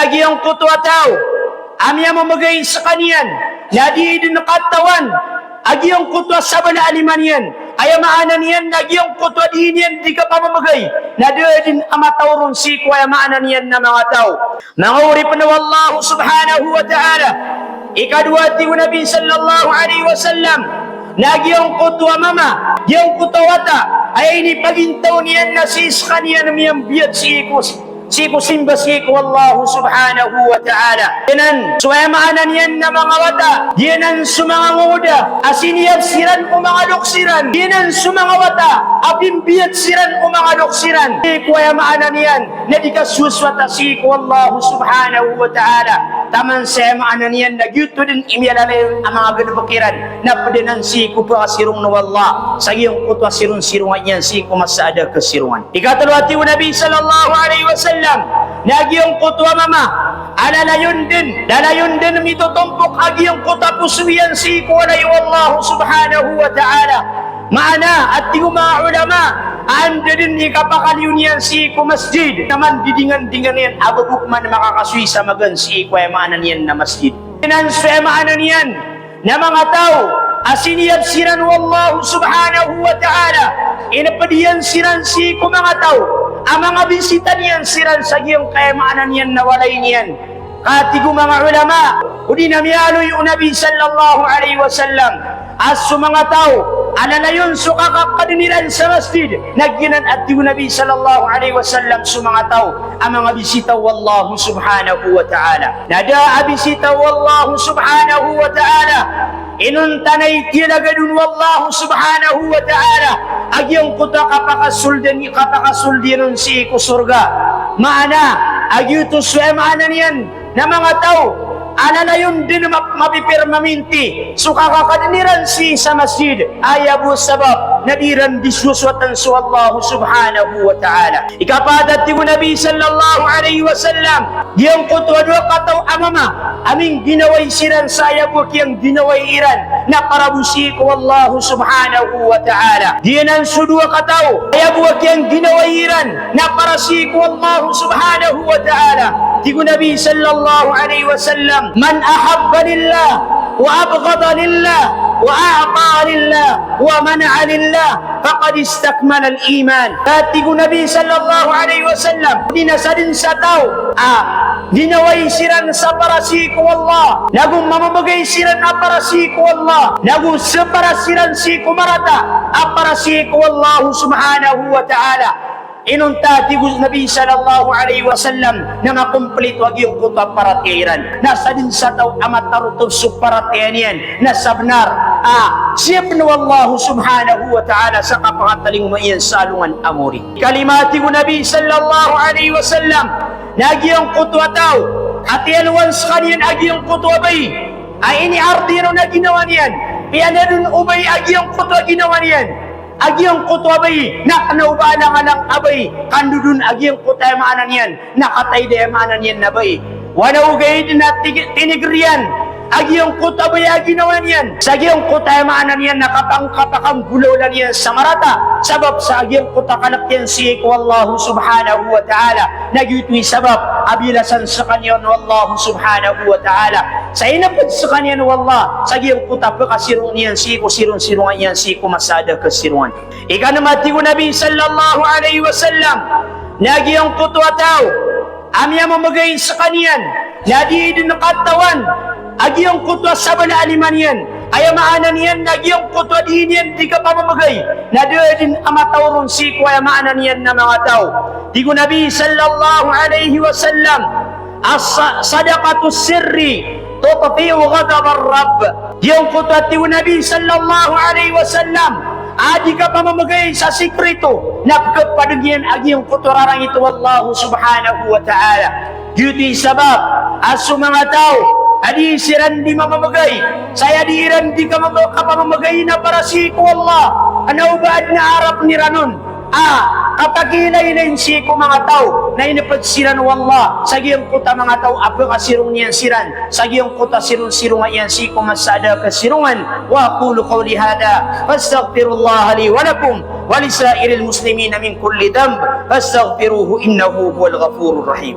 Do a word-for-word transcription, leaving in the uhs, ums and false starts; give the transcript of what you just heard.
Giyangkoto a taw a miyamamagay skaniyan na di dn katawan a giyangkoto a sabala a lima niyan. Aya maana niyan na giyangkoto a di niyan di kapamamagay na da dn a mataw ron sii ko aya maana niyan na manga taw. Manga oripn o Allah subhanahu wa ta'ala. Ikadowa, tig o Nabi sallallahu alaihi wasallam, na giyangkoto a mama, giyangkoto a wata a inipagintaw niyan na sii skaniyan miyambiyat sii ko sii ko simba sii ko Allah subhanahu wa ta'ala. Giyanan so aya maana niyan na manga wata, giyanan so manga ngoda a siniyap siran o manga loks iran, giyanan so manga wata a pimbiyat siran o manga loks iran. Sii ko aya maana niyan na di kasosowata sii ko Allah subhanahu wa ta'ala. Taman sa aya maana niyan na giyoto dn i miyalalayon a manga galbk iran na pd anan sii ko pakasirongan o Allah sa giyangkoto a sironsirongan iyan sii ko masa a da kasirongan. Ikatlo a tig o Nabi sallallahu alaihi wasallam, na giyangkoto a mama a lalayon dn, lalayon dn mitotompok a giyangkoto a poso iyan sii ko walay o Allah subhanahu wa ta'ala. Maana a tig o manga ulama a anda dn i kapakaliyo niyan sii ko masjid na mandidingandingan iyan a ba bo pman makakasoy sa magaan sii ko aya maana niyan na masjid. Giyanan so aya maana niyan na manga taw a siniyap siran o Allah subhanahu wa ta'ala, inpd iyan siran sii ko manga taw a manga bisita niyan siran sa giyangkai a maana niyan na walay niyan. Ka tig o manga ulama, odi na miyaaloy o Nabi sallallahu alaihi wasallam a so manga taw a lalayon so kakakadn iran sa masjid, na giyanan a tig o Nabi sallallahu alaihi wasallam so manga taw a manga bisita o Allah subhanahu wa ta'ala. Na da a bisita o Allah subhanahu wa ta'ala, inonta na itiyalagad on o Allah subhanahu wa ta'ala a giyangkoto a kapakasold iyan, kapakasold iyan on sii ko sorga. Maana a giyoto so aya maana niyan na manga taw a lalayon dn map-, mapipirmaminti so kakakadn iran sii sa masjid. Aya bo sabap na di iran di sosowatan so Allah subhanahu wa ta'ala. Ikapat a tig o Nabi sallallahu alaihi wasallam, giyangkoto a dowa kataw a mama a mingginaway siran sa aya bo a kiyangginaway iran na para bo sii ko Allah subhanahu wa ta'ala. Giyanan so dowa kataw, aya bo a kiyangginaway iran na para sii ko Allah subhanahu wa ta'ala. Tig o Nabi sallallahu alaihi wasallam, "Man ahabba lillah, wa abghada lillah, wa a'ta lillah, wa mana'a lillah, faqad istakmala al-iman." Tig o Nabi sallallahu alaihi wasallam, di na sadn sa taw a ginaway siran sa para sii ko Allah, nago mamamagay siran a para sii ko Allah, nago sa para siran sii ko marata a para sii ko Allah subhanahu wa ta'ala. Inonta, tig o Nabi sallallahu alaihi wasallam, na makomplito a giyangkoto a paratiyaya iran. Na sadn sa taw a matarotop so paratiyaya niyan na sabnar a siyapn o Allah subhanahu wa ta'ala sa kapakatalingoma iyan sa alongan a mori. Ikalima, tig o Nabi sallallahu alaihi wasallam, na giyangkoto a taw a tiyalowan skaniyan a giyangkoto a bai a iniardi ron a ginawa niyan, piyanadon o bai a giyangkoto a ginawa niyan. A giyangkoto a bai na kna o ba alangalang a bai, kandodon a giyangkoto a aya maana niyan na kataid a aya maana niyan na bai. Wana ogaid na tig-, tinigr iyan a giyangkoto a bai a ginawa niyan sa giyangkoto a aya maana niyan na kapang-, kapakanggolawla niyan sa marata, sabap sa giyangkoto a kalk iyan sii ko Allah subhanahu wa ta'ala. Na giyoto i sabap a bilasan skaniyan o Allah subhanahu wa ta'ala sa inpd skaniyan o Allah sa giyangkoto a pkasirong iyan sii ko sirong-sirongan iyan sii ko masa a da kasirongan. Ikanm a tig o Nabi sallallahu alaihi wasallam, na giyangkoto a taw a miyamamagay skaniyan na di dn katawan a giyangkoto a sabala a lima niyan. Aya maana niyan na giyangkoto a di niyan di kapamamagay na da dn a mataw ron sii ko aya maana niyan na manga taw. Tig o Nabi sallallahu alaihi wasallam, "As-, sadaqatus sirri tutfi'u ghadabar rabb." Giyangkoto a tig o Nabi sallallahu alaihi wasallam a di kapamamagay sa sikrito na pkhapadng iyan a giyangkoto a rarangit o Allah subhanahu wa ta'ala. Giyoto i sabap a so manga taw a di siran di mamamagay sa aya di iran di kamama-, kapamamagay na para sii ko Allah, kna o ba adn a arap iran on a kapakiilaylay sii ko manga taw na inpd siran o Allah sa giyangkoto a manga taw a pkasirong iyan siran sa giyangkoto a sirong-sirongan iyan sii ko masa a da kasirongan. Wa aqulu qawli hadha, fastaghfirullaha li wa lakum wa lisairil muslimina min kulli dhanb, fastaghfiruhu innahu huwal ghafurur rahim.